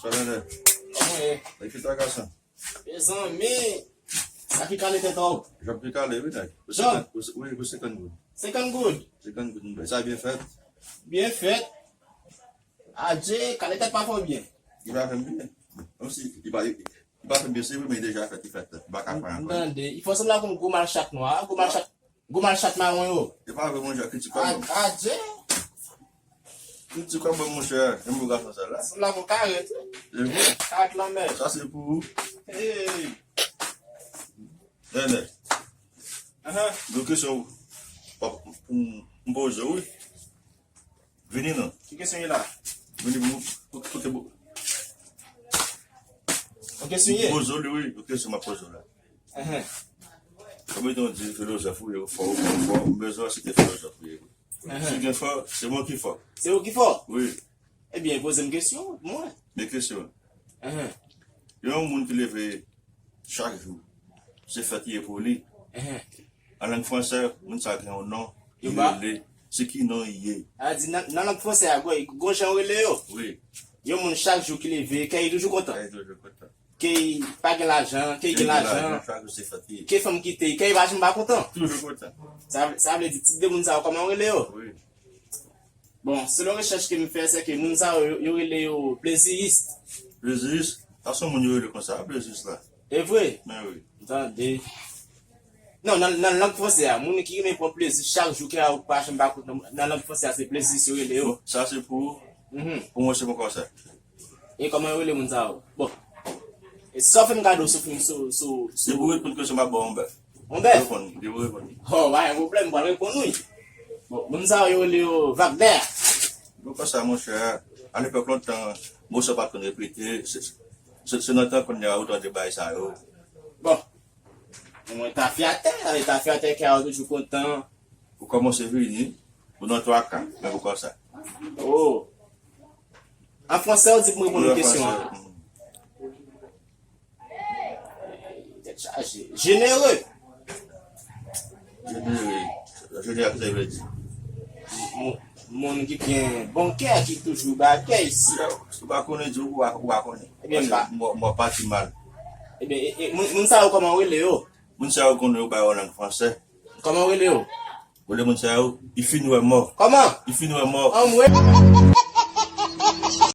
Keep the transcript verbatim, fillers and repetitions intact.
Kòman w ye? Mezanmi, sa ki kale tèt ou? Jan ki kale, wi, nèg. Jan? Wi, pou senkant goud. Senkant goud? Senkant goud, m bay. Sa byen fèt? Byen fèt. Adje, kale tèt pa fè w byen. Li pa fè m byen. Kòmsi, li pa, li pa fè m byen, se vre, men li deja fèt, li fèt. Li pa ka fè ankò. M tande. Li fè w sanble ak yon gwo malchat nwa, gwo malchat, gwo malchat mawon yo. E pa vre, monchè, kritik pa bon. Adje. Kritik pa bon, monchè, menm pou gason sa la. Sanble ak yon karèt, wi. E vre. Karèt lanmè. Sa se pou ou. Hey. Nènè. Ahan. Yon kesyon pou m poze w, wi. Vini non. Ki kesyon ye la? Vini pou, pou, pou, pou, Ok, sou ye. Poze w li, wi, ok, se m ap poze w la. Enhen. Kòm yo di filozòf ou ye, ou fò, ou fò, ou fò, m bezwen wè si te filozòf ou ye. Enhen. Si gen fò, se mwen ki fò. Se ou ki fò? Wi. Ebyen, poze m kesyon, mwen. Men kesyon. Enhen. Yon moun ki leve chak jou, se fèt li ye pou li. Enhen. An lang fransè, moun sa gen yon non, li rele, se ki non li ye. A di nan, nan lang fransè a, gon jan yo rele yo. Wi. Yon moun chak jou ki leve, kè li toujou kontan. Kè li toujou kontan. Kè li pa gen lajan, kè li gen lajan. Chak jou se fèt li ye. Kè fanm kite, kè li pa janm pa kontan. Toujou kontan. Sa, sa vle di, tip de moun sa yo, kòman yo rele yo? Wi. Bon, selon rechèch ke m fè, se ke moun sa yo, yo, yo rele yo pleziyis. Pleziyis? Sa se yon moun yo rele konsa, pleziyis la. E vre? Men wi. M tande. Non, nan, nan lang fransè a, moun ki renmen pran plezi chak jou, ke a ou pa janm pa kout nan, nan lang fransè a, se pleziyis yo rele yo. Bon, sa se pou, pou mwen, se pou konsa. E kòman yo rele moun sa yo? Bon. E sa w fè m gade w sou fim, sou, sou, sou. Se pou reponn kesyon m ap ba w yon bèf. Yon bèf? Reponn, li pou reponn. Oh, pa gen pwoblèm, m pral reponn wi. Bon, moun sa yo, yo rele yo Wagner. Bon, konsa, monchè, alepòk lontan, mo sa pa t konn repete, se, se, se nan tan kounye a ou tande bagay sa yo. Bon. Mwen tafyatè, tafyatè kè a toujou kontan. Ou kòmanse vini, ou nan twa ka, men pou konsa. Oh. An fransè, ou di pou m reponn yon kesyon an. Tèt chaje. Jenere. Jenere. Jenere, sa vle di? Moun, moun ki gen bon kè, ki toujou bagay. Si ou pa konnen di, ou pa, ou pa konnen. Ebyen, m pa. Mò, mò pati mal. Ebyen, e, e, moun, moun sa yo, kòman w rele yo? Moun sa yo konnen yo ba yo lang fransè. Kòman w rele yo? Ou rele moun sa yo, i fin wè mò. Kòman? I fin wè mò. Anmwe.